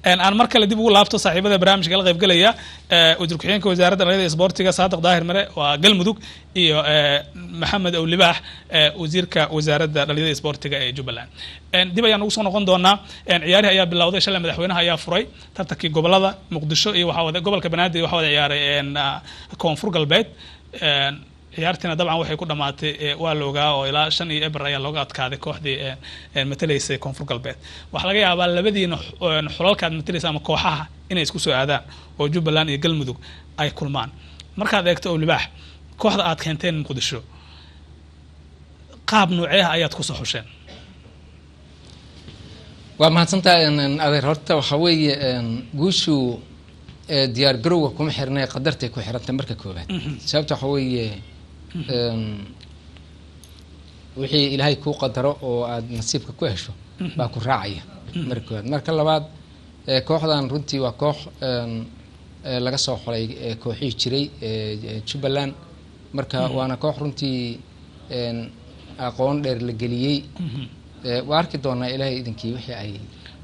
Aan mar kale dib ugu laabto saaxiibada barnaamijka la qaybgalaya, wasiir ku-xigeenka Wasaaradda Dhalinyarada Isboortiga Saadiq Daahir Mare waa Galmudug, iyo Maxamed Owlibaax, wasiirka Wasaaradda Dhalinyarada Isboortiga ee Jubbaland. Dib ayaan ugu soo noqon doonaa. Ciyaarihi ayaa bilowday shalay, madaxweynaha ayaa furay tartankii gobolada Muqdisho iyo waxaa wada gobolka Banaadir, waxaa wada ciyaaray Koonfur Galbeed. Ciyaartiina dabcan waxay ku dhamaatay waa la ogaa oo ilaa 5-0 ayaa looga adkaaday kooxdii matalaysay Koonfur Galbeed. Waxaa laga yaabaa labadiina xulalka aad matalaysa ama kooxaha inay isku soo aadaan oo Jubbaland iyo Galmudug ay kulmaan. Markaad eegto, Owlibaax, kooxda aad keenteen Muqdisho, qaab nooceeha ayaad kusoo xusheen? Waa mahadsantahay, adeer. Horta waxaa weeye, guushu diyaar garowga kuma xirnay, qadartay ku xirantay marka koobaad. Sababta waxaa weeye, wixii Ilaahay kuu qadaro oo aada nasiibka ku hesho baa ku raacaya marka koobaad. Marka labaad, kooxdan runtii waa koox laga soo xolay kooxihii jiray Jubbaland. Marka waana koox runtii aqoon dheer la geliyey. Waa arki doonaa Ilaahay idinkii wixii ay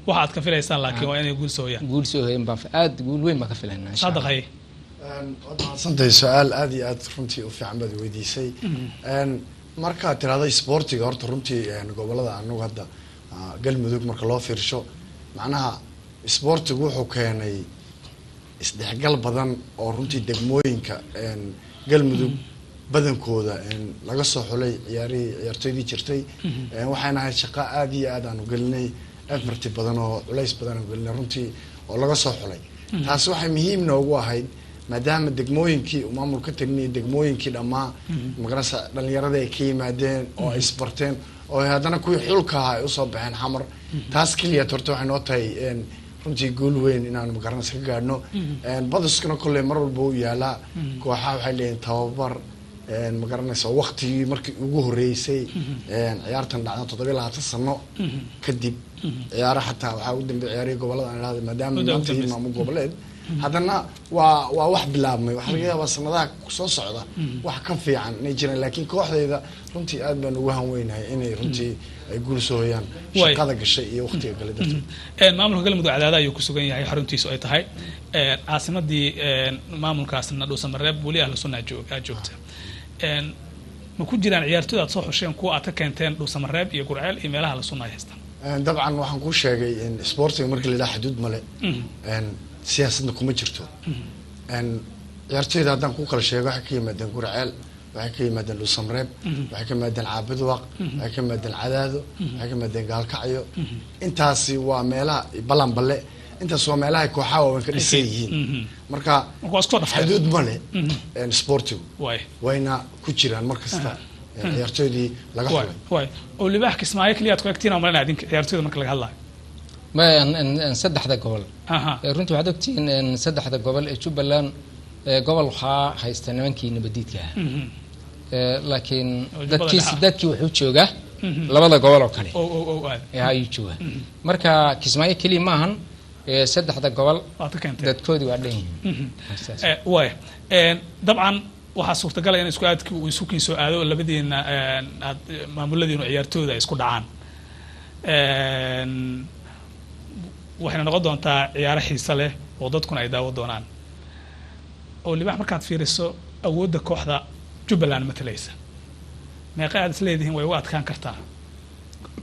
waxa aad ka filaysaan, laakiin waa inay guul soo hoyaan. Guul soo hoyan baan aada guul weyn baan ka filaynaa, insha Saadiq Allah. Haye. Waad mahadsantahay. Su-aal aada iyo aad runtii u fiican baad weydiisay. Markaad tirahdo isboortiga, horta runtii gobolada anagu hadda Galmudug marka loo fiirsho, macnaha isboortigu wuxuu keenay isdhexgal badan oo runtii degmooyinka Galmudug badankooda laga soo xulay ciyaarihii, ciyaartoydii jirtay. Waxayna ahayd shaqo aada iyo aad aanu gelinay, effort badan oo culays badan aanu gelinay runtii oo laga soo xulay. Taasi waxay muhiim noogu ahayd maadaama degmooyinkii uu maamul ka talinayay, degmooyinkii dhammaa magarasa dhalinyarada ay ka yimaadeen oo ay isbarteen oo haddana kuwii xulka ahaa ay usoo baxeen Xamar. Taas keliya horta waxay noo tahay runtii guul weyn inaanu magaranaysa ka gaadhno. Badaskuna kolley mar walba u yaalaa, kooxaha waxay leeyihin tababar, magaranaysa waqtigii markii ugu horeysay ciyaartan dhacda 27 sano kadib. Ciyaaro xataa waxaa ugu dambeey ciyaarihii gobolada aan idhahda, maadaama Muddo ugu maanta yihiin dambeysay. maamul goboleed, haddana waa wax bilaabmay. Waxaa laga yaabaa sanadaha soo socda wax ka fiican inay jiraan, laakiin kooxdayda runtii aad baan ugu hanweynahay inay runtii ay guul soo hoyaan shaqada gashay iyo waqtiga gale darteed. Maamulka Galmudug Cadaada ayuu ku sugan yahay, xaruntiisu ay tahay. Caasimadii maamulkaasna Dhuusamareeb weli Ahlu Sunna joogta. Ma ku jiraan ciyaartooyda aad soo xusheen kuwa aad ka keenteen Dhuusamareeb iyo Gurceel iyo meelaha Ahlu Sunna ay haystaan? Dabcan waxaan kuu sheegay in sportiga marka la yidhaha xuduud male, siyaasadna kuma jirto. Ciyaartooyda haddaan ku kala sheego, waxay ka yimaadeen Gurceel, waxay ka yimaadeen Dhuusamareeb, waxay ka yimaadeen Caabudwaq, waxay ka yimaadeen Cadaado, waxay ka yimaadeen Gaalkacyo. Intaasi waa meelaha Balanballe, intaas waa meelaha ay kooxaha waaweyn ka dhisan yihiin. Marka Marka waa isku soo dhafteen. xuduud male sportigu, wayna ku jiraan mar kasta ciyaartooydii laga xulay. Waay, oo Libaax, Kismaayo keliya aad ku egtiin oo malinaya idinka ciyaartooyda marka laga hadlayo? Ma saddexda gobol. Runtii waxaad ogtihiin saddexda gobol ee Jubbaland, gobol waxaa haysta nimankii nabadiidka ah. Laakiin Oo Jubbada dadkiisi Dhexe. dadkii wuxuu joogaa labada gobol oo kale oo oo oo aad ayuu joogaa. Marka Kismaayo keliya maahan, saddexda gobol waad ka keenteen. Dadkoodii waa dhan yihiin. Saas. Waaya, dabcan waxaa suurtagala in isku aadki uu isu kiin soo aado, labadiina aad maamuladiinu ciyaartooyda ay isku dhacaan. Waxayna noqon doontaa ciyaaro xiise leh oo dadkuna ay daawo doonaan. Oo Libax, markaad fiiriso awoodda kooxda Jubbaland matalaysa, meeqa aad is leedihiin way uga adkaan kartaa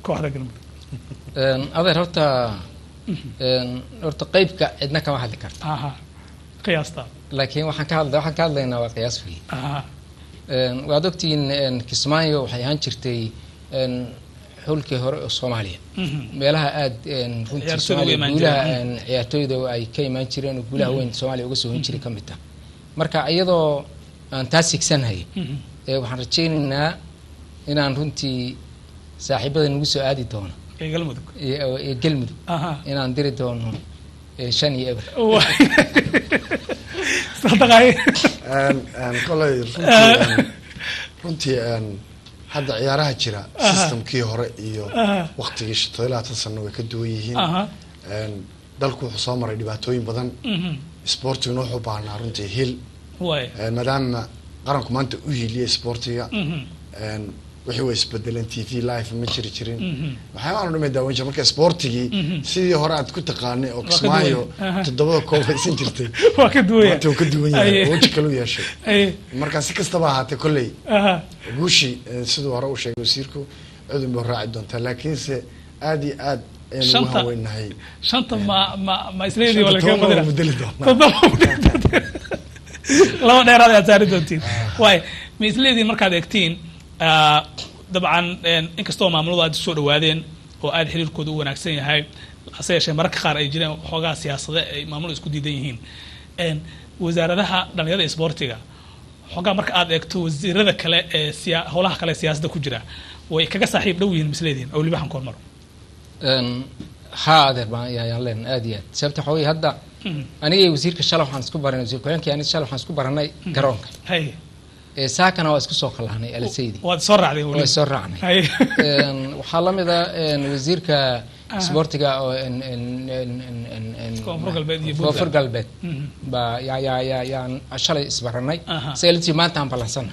kooxda Galmudug? Adeer, horta qeybka cidna kama hadli karto. Aha, qiyaasta. Laakiin waxaan ka hadlaynaa waa qiyaas wey. Waad ogtihiin, Kismaayo waxay ahaan jirtay xulkii hore oo Soomaaliya, meelaha aada runtii Ciyaartooyda uga Soomaaliya imaan guulaha jireen. Ciyaartooyda ay ka imaan jireen oo guulaha weyn Soomaaliya uga soo hin jiray ka mid ah. Marka iyadoo aan taas higsanhay, waxaan rajaynaynaa inaan runtii saaxiibada nagu soo aadi doono ee Galmudug ee Galmudug inaan diri doono 5-0. Sadaqay. Koley runtii hadda ciyaaraha jira systemkii hore iyo waqtigii 25 sano way ka duwan yihiin. Dalku wuxuu soo maray dhibaatooyin badan, sportiguna wuxuu baahnaa runtii hil. Maadaama qaranku maanta u hiiliyay sportiga. Wixii way isbedeleen, TV live ma jiri jirin, waxyaabahan o dhan bay daawan jire. Marka sportigii sidii hore aad ku taqaanay oo Waa ka Kismaayo duwan. 7da koob haysan jirtay, Waa ka duwan yahay. maanta wuu ka duwan yahay, weji kalu yeeshay. Marka si kastaba ahaatee, kolley guushii, siduu hore u sheegay wasiirku, cudun bay raaci doontaa, laakiinse aad iyo aad ayaan ugu hanweynahay. Shanta ma isleedii waa Shanta lagaga 10 badina? waa bedeli doonaa. 7 laba dheeraad ayaad saari doontiin. Waay, ma isleediin markaad eegtiin, dabcan, inkastoo maamuladu aad isoo dhawaadeen oo aad xiriirkooda u wanaagsan yahay, hase yeeshee mararka qaar ay jireen xoogaa siyaasade ay maamuladu isku diidan yihiin, wasaaradaha dhalinyarada isboortiga xoogaa marka aad eegto wasiirada kale ee howlaha kale ee siyaasadda ku jira, way kaga saaxiib dhow yihiin, misleediin oo libaxan koor maro? Haa adeer, baan ayaan leenahay aad iyo aad. Sababta waxaa weye, hadda aniga iyo wasiirka shalay waxaan isku baranay, wasiir ku-xigeenkii aniga shalay waxaan isku baranay garoonka. Saakana waa isku soo kalahnay Alasaydi. Waad soo raacdeen weli? Waa soo raacnay. Waxaa la mid a wasiirka isboortiga oo Koonfur Galbeed iyo Koonfur Puntland. Galbeed baa yaa yaa yaa yaan shalay isbaranay. Isaga laftii maanta aan ballansana.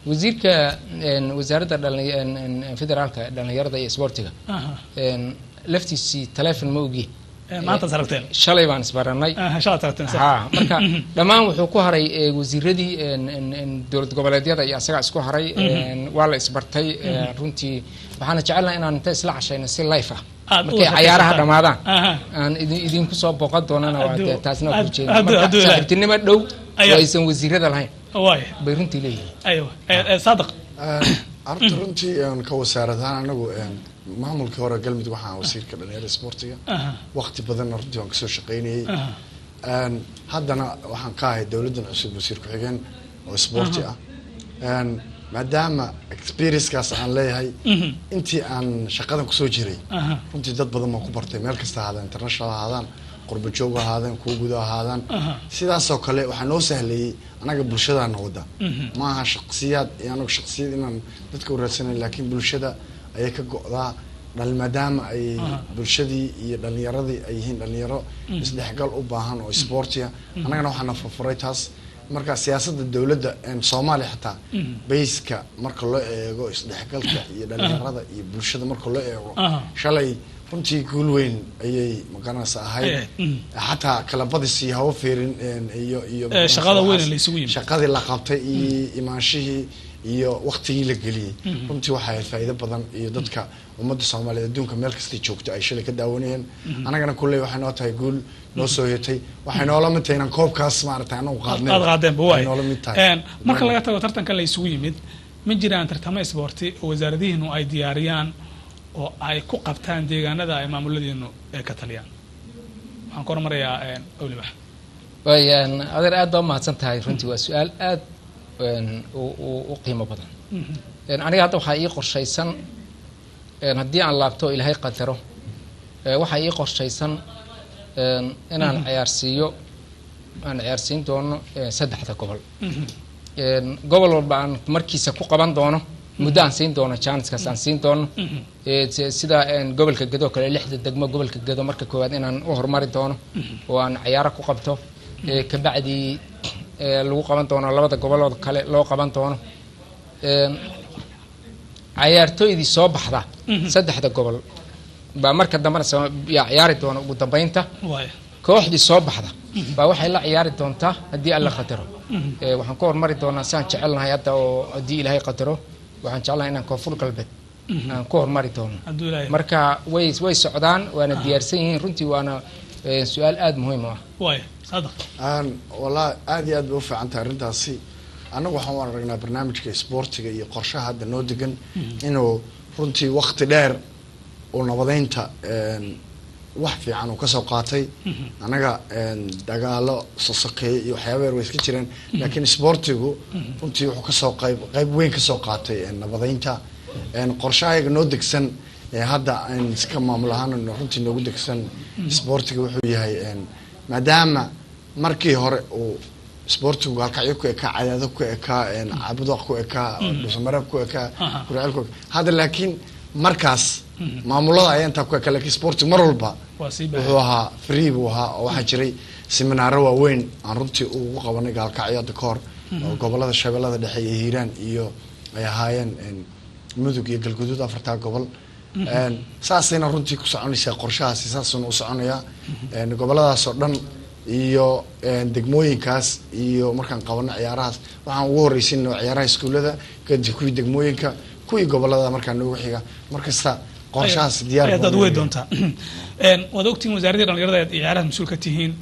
Wasiirka wasaaradda federaalka dhalinyarada iyo isboortiga laftiisii taleefon ma ogi. Maantaad aragteen? Shalay baan isbaranay. Shalay aragteen, sax. Ha, marka dhammaan wuxuu ku haray wasiiradii dowlad goboleedyada iyo asagaa isku haray. Waa la isbartay. Runtii waxaana jecelnahay inaan inta isla cashayno si live ah Aad u markay wada cayaaraha sheekaysataan. dhamaadaan aan idinku soo booqan doonana. Waa dee taasna waa kurjeeda. Marka Hadduu Ilaahay. saaxiibtinimo dhow oo aysan wasiirada lahayn Waay bay runtii leeyihiin. Aywa. Saadiq. Horta runtii, ka wasaarad ahaan anagu, maamulkii hore Galmudug waxaan wasiirka dhalinyarada isboortiga, waqti badanna runtii waan kasoo shaqaynayay. Haddana waxaan ka ahay dowladdan cusub wasiir ku-xigeen oo isboorti ah. Maadaama experience-kaas aan leeyahay, intii aan shaqadan kusoo jiray, runtii dad badan baan ku bartay, meel kasta ahaadaan, international ahaadaan, qurba joog ahaadaan, kuwa guda ahaadaan. Sidaasoo kale waxaa noo sahlayey anaga bulshadaana wada. Maaha shaqsiyaad iyo anagu shaqsiyad inaan dadka u raadsanayn, laakiin bulshada ayay ka go'daa maadaama ay bulshadii iyo dhalinyaradii ay yihiin dhalinyaro isdhexgal u baahan oo isboortiya. Annagana waxaana furfuray taas. Marka siyaasadda dowladda Soomaaliya xitaa bayska marka loo eego isdhexgalka iyo dhalinyarada iyo bulshada marka loo eego, shalay runtii guul weyn ayay magaranaysa ahayd. Xataa kala badis iyo hawa fiirin iyo Shaqada weyn ee la isugu yimid. Shaqadii la qabtay iyo imaanshihii iyo waqtigii la geliyey runtii waxay ahayd faa'iido badan, iyo dadka ummadda Soomaaliyeed adduunka meel kastay joogto ay shalay ka daawanayeen. Annagana kulley waxay noo tahay guul noo soo hoyatay. Waxay noola mid tahay inaan koobkaas maaragtay anagu qaadnay. Aad qaadeenba, waay. Waxay noola mid tahay. Marka laga tago tartanka la isugu yimid, ma jiraan tartamo isboorti oo wasaaradihiinu ay diyaariyaan oo ay ku qabtaan deegaanada ay maamuladiinu ka taliyaan? Waxaan ku hormarayaa Owlibax. Waay adeer, aad baa umahadsan tahay. Runtii waa su-aal aad u qiimo badan. Aniga hadda waxaa ii qorshaysan, haddii aan laabto oo Ilaahay qadaro, waxaa ii qorshaysan inaan ciyaarsiiyo, aan ciyaarsiin doono saddexda gobol. Gobol walba aan markiisa ku qaban doono, muddo aan siin doono, chance-kaas aan siin doono. Sida gobolka Gedo kale, lixda degmo gobolka Gedo marka koowaad inaan u horumari doono oo aan cayaaro ku qabto. Kabacdi lagu qaban doono labada gobolood kale loo qaban doono. Cayaartooydii soo baxda saddexda gobol baa marka dambena yaa ciyaari doona ugu dambeynta. Kooxdii soo baxda baa waxay la ciyaari doontaa, haddii Alla qadaro, waxaan ku hormari doonaa saan jecelnahay hadda, oo haddii Ilaahay qadaro waxaan jecelnahay inaan Koonfur Galbeed aan ku hormari doono. Hadduu Ilaahay. Marka way socdaan, waana diyaarsan yihiin runtii, waana su-aal aada muhiim u ah. Waay, Saadiq. Wallahi aad iyo aad bay u fiican tahay arrintaasi. Annagu waxaan u aragnaa barnaamijka isboortiga iyo qorshaha hadda noo degan inuu runtii waqti dheer uu nabadeynta wax fiican uu kasoo qaatay. Annaga dagaalo sosokeeye iyo waxyaaba yar way iska jireen, laakiin isboortigu runtii wuxuu kasoo qayb weyn kasoo qaatay nabadeynta. Qorshahayaga noo degsan ee hadda aan iska maamul ahaan runtii noogu degsan isboortiga wuxuu yahay, maadaama markii hore uu isboortigu Gaalkacyo ku ekaa, Cadaado ku ekaa, Cabudaq ku ekaa, Dhuusamareeb ku ekaa, Guriceel ku ekaa, hadda laakiin markaas maamulada ayaa intaa ku ekaa, lakiin isboortigu mar walba Waa sii baahay. wuxuu ahaa free buu ahaa, oo waxaa jiray seminaaro waaweyn aan runtii ugu qabanay Gaalkacyo hadda ka hor, oo gobolada Shabeellada Dhexe iyo Hiiraan iyo ay ahaayeen. Mudug iyo Galguduud, afartaa gobol. Saasayna runtii ku soconaysaa qorshahaasi, saasuna u soconayaa goboladaas oo dhan iyo degmooyinkaas. Iyo markaan qabano ciyaarahaas, waxaan ugu horreysiinaa ciyaaraha iskuullada, kadib kuwii degmooyinka, kuwii gobolada markaa noogu xiga. Markasta qorshahaas diyaar Ayaad buu wey yahay. doontaa. Waad ogtihiin wasaaraddii dhalinyarada iyo ciyaaraha mas-uul ka tihiin,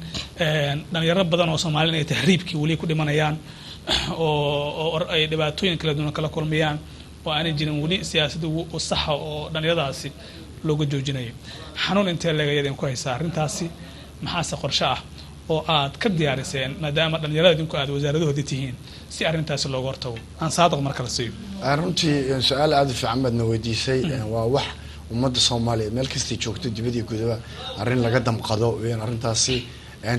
dhalinyaro badan oo Soomaalina ay tahriibkii weli ku dhimanayaan oo ay dhibaatooyin kala duwan kala kulmayaan, oo aanay jirin weli siyaasad u saxa oo dhalinyaradaasi looga joojinayo. Xanuun intee leeg ayaad idinku haysaa arrintaasi? Maxaase qorshe ah oo aad ka diyaariseen, maadaama dhalinyarada idinku aad wasaaradahoodii tihiin, si arrintaasi looga hortago? Aan Saadiq mar kale siiyo. Runtii su-aal aada u fiican baadna weydiisay. Waa wax ummadda Soomaaliyeed meel kastay joogto, dibad iyo gudaba, arrin laga damqado weyaan arrintaasi.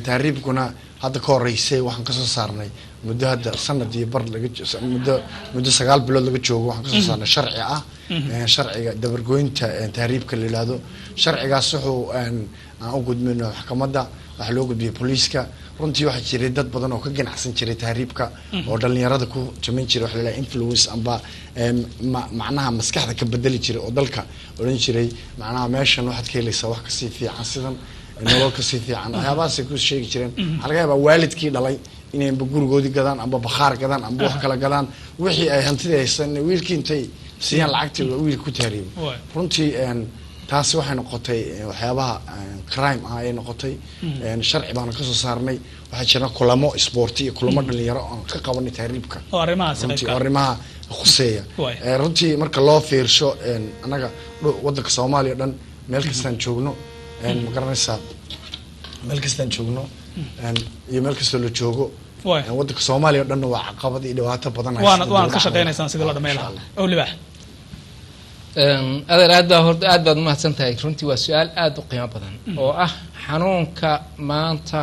Tahriibkuna hadda ka horeysay waxaan kasoo saarnay muddo hadda sanad iyo bar laga muddo 9 bilood laga joogo, waxaan kasoo saarnay sharci ah, sharciga dabargoynta tahriibka la yidhaahdo. Sharcigaas wuxuu aan u gudbino maxkamadda, waxaa loo gudbiyay booliiska. Runtii waxaa jiray dad badan oo ka ganacsan jiray tahriibka oo dhalinyarada ku samayn jiray waxa la yidhaha influence amba macnaha maskaxda ka bedeli jiray, oo dalka odhan jiray macnaha meeshan waxaad ka helaysaa wax kasii fiican, sidan nolol kasii fiican, waxyaabahaasay ku sheegi jireen. Waxaa laga yaabaa waalidkii dhalay inay amba gurigoodii gadaan, amba bakhaar gadaan, amba wax kala gadaan, wixii ay hantidii haysan wiilkii intay siiyaan lacagtii wiilka ku tahriibo. Runtii taasi waxay noqotay waxyaabaha crime ah ayay noqotay. Sharci baanu kasoo saarnay. Waxaa jira kulamo isboorti iyo kulamo dhalinyaro aan ka qabanay tahriibka oo arrimahaasi runtii qaybka oo arrimaha khuseeya. Runtii marka loo fiirsho annaga wadanka Soomaaliya o dhan meel kastaan joogno, ma garanaysaa, meel kastaan joogno iyo meel kastoo la joogo, wadanka Soomaaliya o dhanna waa caqabad iyo dhibaato badan waana haysata waanaad ka dowladda. shaqeynaysaan sidii loo dhammayn Insha lahaa. Allah. Ow Libaax. Adeer, aad baa horta aad baad umahadsan tahay. Runtii waa su-aal aada u qiimo badan oo ah xanuunka maanta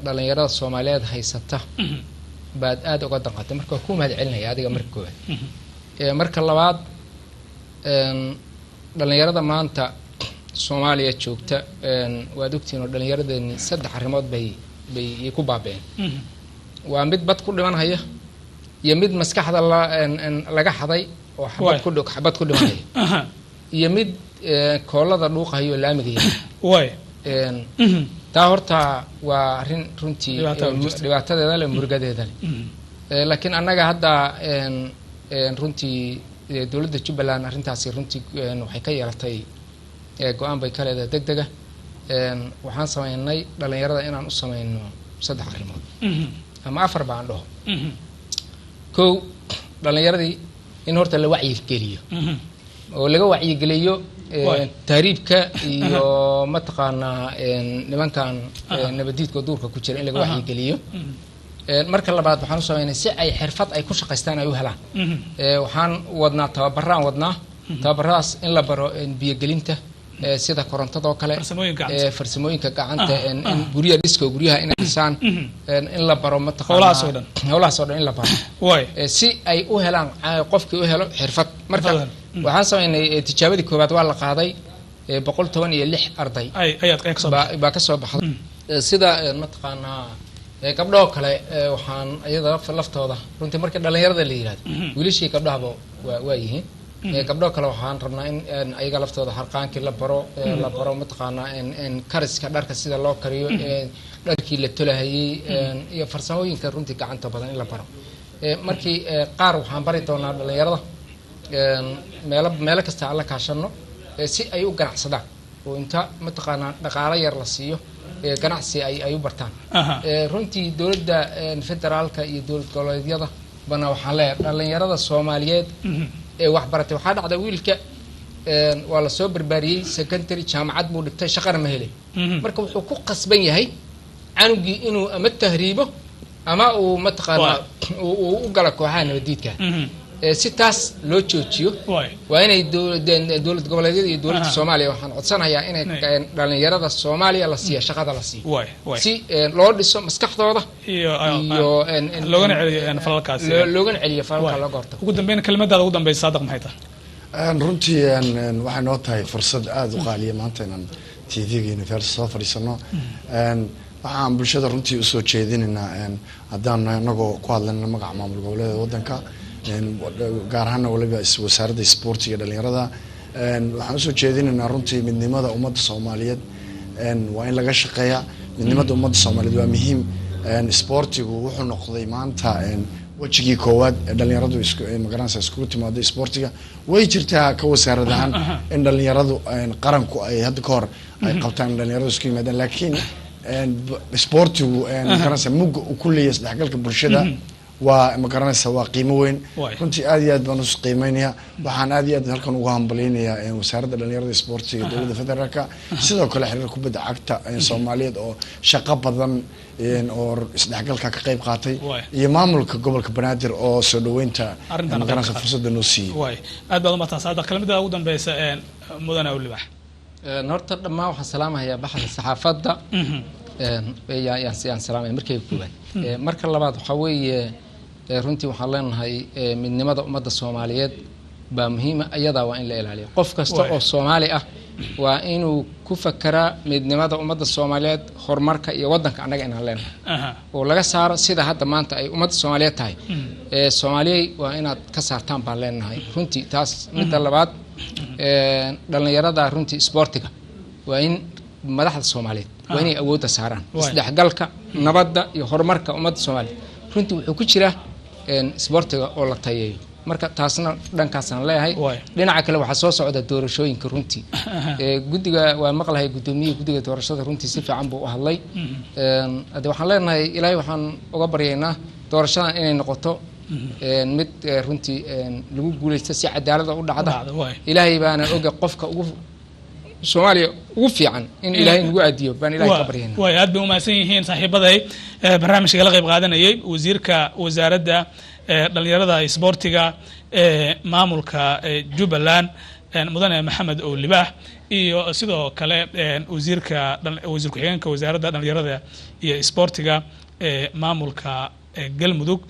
dhalinyarada Soomaaliyeed haysata baad aada uga danqatay. Marka waa kuu mahad celinaya adiga marka koowaad. Marka labaad, dhalinyarada maanta Soomaaliya joogta, waad ogtihiin oo dhalinyaradeenni saddex arrimood bay ku baaba'een. Waa mid bad ku dhimanhaya, iyo mid maskaxda la laga xaday oo xabad ku xabad ku dhimanhaya, iyo mid koolada dhuuqahayo oo laamiga yahay. Taa horta waa arrin runtii Dhibaatada u jirta. Dhibaatadeeda leh, murugadeeda leh. Laakiin annaga hadda runtii dowladda Jubbaland arrintaasi runtii waxay ka yeelatay go-aan bay ka leedahay deg dega. Waxaan sameynay dhalinyarada inaan u sameyno saddex arrimood ama afar baan dhaho. Kow, dhalinyaradii in horta la wacyigeliyo oo laga wacyigeliyo tahriibka iyo mataqaanaa nimankan nabadiidka oo duurka ku jira in laga wacyigeliyo. Marka labaad, waxaan u sameynay si ay xirfad ay ku shaqaystaan ay u helaan. Waxaan wadnaa tababaraan wadnaa, tababaradaas in la baro biyogelinta, sida korontadoo kale, Farsamooyinka gacanta. Farsamooyinka gacanta, in guryaha dhiska, guryaha inay dhisaan, in la baro mataqaanaa Howlahaas oo dhan. Howlahaas oo dhan in la baro si ay u helaan qofkii u helo xirfad. Marka Xirfadan. waxaan sameynay tijaabadii koowaad waa la qaaday, 116 arday ay ayaad ay kasoo baa baa kasoo baxday. Sida mataqaanaa gabdhahoo kale, waxaan iyada laftooda runtii marka dhalinyarada la yihahdo, wiilashii gabdhahaba waa yihiin. Gabdhoo kale waxaan rabnaa in ayaga laftooda harqaankii la baro, la baro mataqaanaa in kariska dharka sida loo kariyo, dharkii la tolahayey, iyo farsamooyinka runtii gacanta badan in la baro. Markii qaar waxaan bari doonaa dhalinyarada meelo meelo kasta aan la kaashano, si ay u ganacsadaan oo inta mataqaanaa dhaqaalo yar la siiyo, ganacsi ay u bartaan. Runtii dowladda federaalka iyo dowlad goboleedyada bana waxaan leeyahay dhalinyarada Soomaaliyeed ee wax baratay, waxaa dhacda wiilka waa lasoo barbaariyey, secondary, jaamacad buu dhigtay, shaqana ma helay. Marka wuxuu ku qasban yahay canugii inuu ama tahriibo ama uu mataqaanaa uu u galo kooxaha nabadiidka. Si taas loo joojiyo, waa inay dowlad goboleedyada iyo dowladda Soomaaliya, waxaan codsanayaa inay dhalinyarada Soomaaliya la siiyo shaqada la siiyo si loo dhiso maskaxdooda iyo iyo loogana celiyo falalkaasi. Loogana celiyo falalka, looga hortago. Ugu dambeyn, kelimadaada ugu dambeysa, Saadiq, maxay tahay? Runtii waxay noo tahay fursad aada u qaaliya maanta inaan TV-ga Universal soo fadhiisano. Waxaan bulshada runtii usoo jeedinaynaa, haddaan nahay anagoo ku hadlayna magaca maamul goboleeda waddanka, Gaar ahaana waliba wasaaradda isboortiga dhalinyarada. Waxaan usoo jeedinaynaa runtii midnimada ummadda Soomaaliyeed waa in laga shaqeeyaa. Midnimada ummadda Soomaaliyeed waa muhiim. Isboortigu wuxuu noqday maanta wejigii koowaad ee dhalinyaradu isku magaranaysa iskugu timaado. Isboortiga way jirtaa ka wasaarad ahaan in dhalinyaradu qaranku ay hadda ka hor ay qabtaan in dhalinyaradu isku yimaadaan, laakiin isboortigu magaranaysa mugga uu ku leeyahay isdhexgalka bulshada waa magaranaysa waa qiimo weyn. Runtii aad iyo aad baan us qiimeynaya. Waxaan aad iyo aad halkan ugu hambalyeynayaa wasaaradda dhalinyarada isboortiga dowladda federaalka, sidoo kale xiriir kubadda cagta Soomaaliyeed oo shaqo badan oo isdhexgalka ka qayb qaatay, iyo maamulka gobolka Banaadir oo soo dhaweynta magaranaysa fursadda noo siiyey. Waay, aad baad umataa, Saadiq. Kelmadda ugu dambeysa, mudane Awlibax. Horta dhammaan waxaan salaamahayaa baxda saxaafadda, yaan salaamaya markayga koowaad. Marka labaad waxaa weeye, runtii waxaan leenahay midnimada ummadda Soomaaliyeed baa muhiima, iyadaa waa in la ilaaliyo. Qof kasta oo Soomaali ah waa inuu ku fakeraa midnimada ummadda Soomaaliyeed, horumarka iyo waddanka annaga inaan leenahay oo laga saaro sida hadda maanta ay ummadda Soomaaliyeed tahay. Soomaaliyey waa inaad ka saartaan baan leenahay runtii taas. Midda labaad, dhalinyarada runtii isboortiga waa in madaxda Soomaaliyeed waa inay awoodda saaraan isdhexgalka, nabadda iyo horumarka ummadda Soomaaliyeed. Runtii wuxuu ku jiraa isboortiga oo la tayeeyo. Marka taasna dhankaasaan leeyahay. Dhinaca kale waxaa soo socda doorashooyinka. Runtii guddiga waa maqlahay, guddoomiyihi guddiga doorashada runtii si fiican buu u hadlay. Hadde waxaan leenahay Ilaahay waxaan uga baryaynaa doorashadan inay noqoto mid runtii lagu guuleysto, si cadaalada u dhacda. Ilaahay baana oga qofka ugu Soomaaliya ugu fiican in Ilaahay nagu aadiyo baan Ilahay ka baryayna. Way, aad bay umahadsan yihiin saaxiibaday barnaamijka la qayb qaadanayay: wasiirka wasaaradda dhalinyarada isboortiga ee maamulka Jubbaland, mudane Maxamed Owlibaax, iyo sidoo kale wasiirka, wasiir ku-xigeenka wasaaradda dhalinyarada iyo isboortiga ee maamulka Galmudug,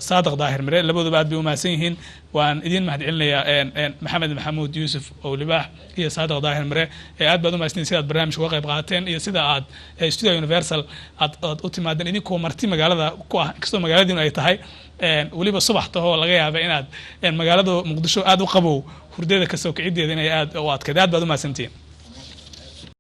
Saadiq Daahir Mire. Labaduba aad bay umahadsan yihiin. Waan idiin mahad celinayaa, Maxamed Maxamuud Yuusuf Owlibaax iyo Saadiq Daahir Mire. Aad baad umahadsanyihin sida aad barnaamijka uga qayb qaateen iyo sida aad Studio Universal aad u timaadeen idinkoo marti magaalada ku ah, inkastoo magaaladiinu ay tahay weliba subax tahoo laga yaaba inaad magaalada Muqdisho aad u qabow, hurdada kasoo kiciddeeda inay aad u adkayd. Aad baad umahadsantihiin.